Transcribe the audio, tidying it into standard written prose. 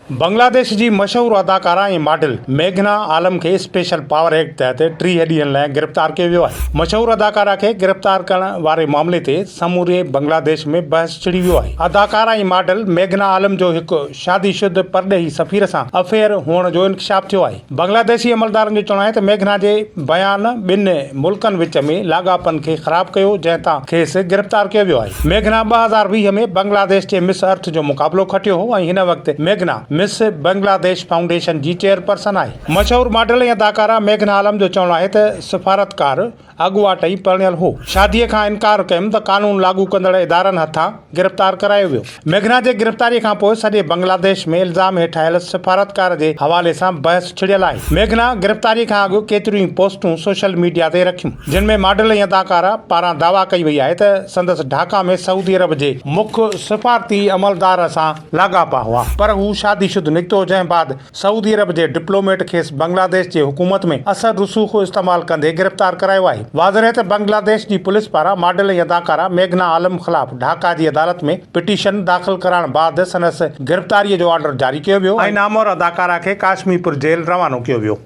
بنگلاديش جي مشهور اداڪارا ۽ ماڊل ميگهنا عالم کي اسپيشل پاور ايڪٽ تحت 30 ڏينهن لاء گرفتار ڪيو ويو آهي. مشهور اداڪارا کي گرفتار ڪرڻ واري معاملي تي سموري بنگلاديش ۾ بحث ڇڙي ويو آهي. اداڪارا ۽ ماڊل ميگهنا عالم جو هڪ شادي شده پرڏيهي سفير سان افيئر هئڻ جو انڪشاف ٿيو آهي. بنگلاديشي عملدارن جو چوڻ آهي ته ميگهنا جي بيان ٻن ملڪن وچ ۾ لاڳاپن کي خراب ڪيو جنهن تان کيس گرفتار ڪيو ويو آهي. ميگهنا 2020 ۾ بنگلاديش جي مس ارٿ جو مقابلو کٽيو هو ۽ هن وقت ميگهنا مس بنگلاديش فائونڊيشن جي چيئرپرسن آهي. مشهور ماڊل ۽ اداڪارا ميگهنا عالم جو چوڻ آهي ته سفارتڪار اڳواٽ ئي پرڻيل هو. شاديء کان انڪار ڪيم ته قانون لاڳو ڪندڙ ادارن هٿان گرفتار ڪرايو ويو. ميگهنا جي گرفتاريء کان پوء سڄي بنگلاديش ۾ الزام هيٺ آيل سفارتڪار جي حوالي سان بحث ڇڙيل آهي. ميگهنا گرفتاريء کان اڳ ڪيتريون ئي پوسٽون سوشل ميڊيا تي رکيون، جن ۾ ماڊل ۽ اداڪاره پاران دعويٰ ڪئي وئي آهي ته سندس ڍاڪا ۾ سعودي عرب جي مک سفارتي عملدار سان لاڳاپا هئا پر هو شادي شده نڪتو، جنهن بعد سعودي عرب جي ڊپلوميٽ کيس بنگلاديش جي حڪومت ۾ اثر رسوخ استعمال ڪندي گرفتار ڪرايو آهي. واضح رهي ته بنگلاديش جي پوليس پاران ماڊل ۽ اداڪارا ميگهنا عالم خلاف ڍاڪا جي عدالت ۾ پٽيشن داخل ڪرائڻ بعد سندس گرفتاري جو آرڊر جاري ڪيو ويو ۽ نامور اداڪارا کي ڪاشميپور جيل روانو ڪيو ويو.